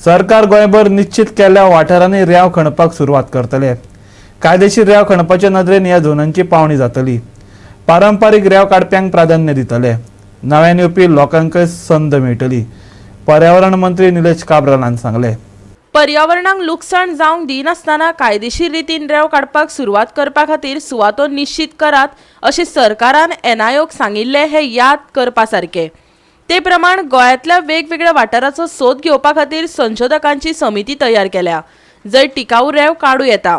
सरकार गोंयभर निश्चित केल्ल्या वाठारांनी रेंव खणपाक सुरवात करतले. कायदेशीर रेंव खणपाचे नदरेन ह्या झोनांची पावणी जातली. पारंपारीक रेंव काडप्यांक प्राधान्य दितले. नव्यान येवपी लोकांकय संद मेळटली, पर्यावरण मंत्री निलेश काब्रालान सांगलें. पर्यावरणाक लुकसाण जावंक दिनासतना कायदेशीर रितीन रेंव काडपाक सुरवात करपा खातीर सुवातो निश्चीत करात अशें सरकारान एनआयओक सांगिल्लें हें याद करपा सारकें. ते प्रमाण गोंयांतल्या वेगवेगळ्या वाठाराचो सोद घेवपा खातीर संशोधकांची समिती तयार केल्या, जंय टिकाऊ रेंव काडूं येता.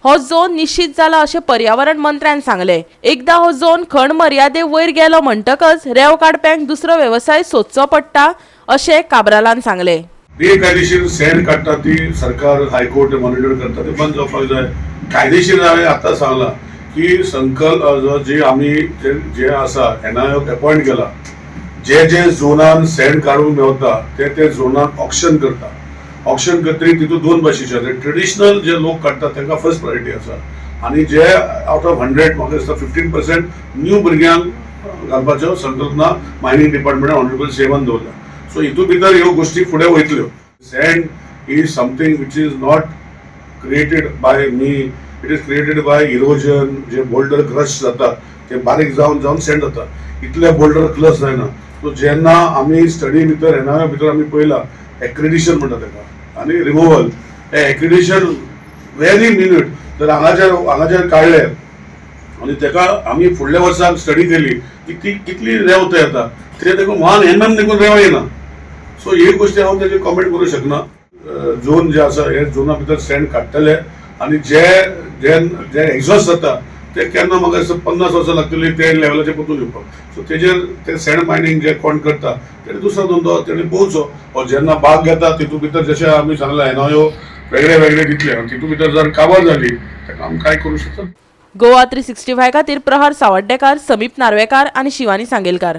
हो झोन निश्चीत जाला अशें पर्यावरण मंत्र्यान सांगलें. एकदां हो झोन खण मर्यादे वयर गेलो म्हणटकच रेंव काडप्यांक दुसरो वेवसाय सोदचो पडटा अशें काब्रालान सांगलें. बेकायदेशीर सँड काडटा ती सरकार, हायकोर्ट मॉनिटर करता, ते बंद जावपाक जाय. कायदेशीर हांवें आतां सांगलां की संकल्प जे आमी जे जे आसा एनआयओक अपॉयंट केला, जे जे झोनान सँड काडूंक मेवता ते ते झोनान ऑक्शन करता. ऑक्शन करतकीर तितून दोन भाशेचे आसा. ट्रेडिशनल जे लोक काडटा तांकां फर्स्ट प्रायोरिटी आसा आनी जे आवट ऑफ 100 म्हाका दिसता 15% न्यू भुरग्यांक घालपाच्यो संकल्पना मायनींग डिपार्टमेंटान ऑनरेबल सीएमान दवरल्या. सो हितून भितर ह्यो गोश्टी फुडें वयतल्यो. Sand is something which is not created by me, it is created by erosion. J boulder crush जातात ते बारीक जावन जावन सँड जाता. इतले बोल्डर क्रश जायना. सो जेन्ना आमी स्टडी भितर, एनआयओ भितर आमी पळयला, एक्रिडिशन म्हणटा ताका आनी रिमुवल, हे एक्रिडिशन व्हेरी मिन्यूट. जर हांगाच्यार काडले आनी ताका आमी फुडल्या वर्साक स्टडी केली की ती कितली रेंव थंय येता, ते ताका 1 mm देखून रेंव येना. सो ही गोश्टी हांव तेजेर कॉमेंट करूं शकना. झोन जे आसा, हे झोना भितर सँड काडटले आनी जे जे जे एक्झॉस्ट जाता ते केन्ना म्हाका दिसता 50 वर्सां लागतली ते लेवलाचेर परतून येवपाक. सो तेजेर ते सँड मायनींग जे कोण करता तेणे दुसरो धंदो तेणे पळोवचो. ओ जेन्ना बाग घेता तितून भितर, जशें आमी सांगलां, एनआयओ वेगळे वेगळे दितले आनी तितून भितर जर काबार जाली, ताका आमी कांय करूं शकता? गोवा 365 खातीर प्रहार सावड्डेकार, समीप नार्वेकार आनी शिवानी सांगेलकार.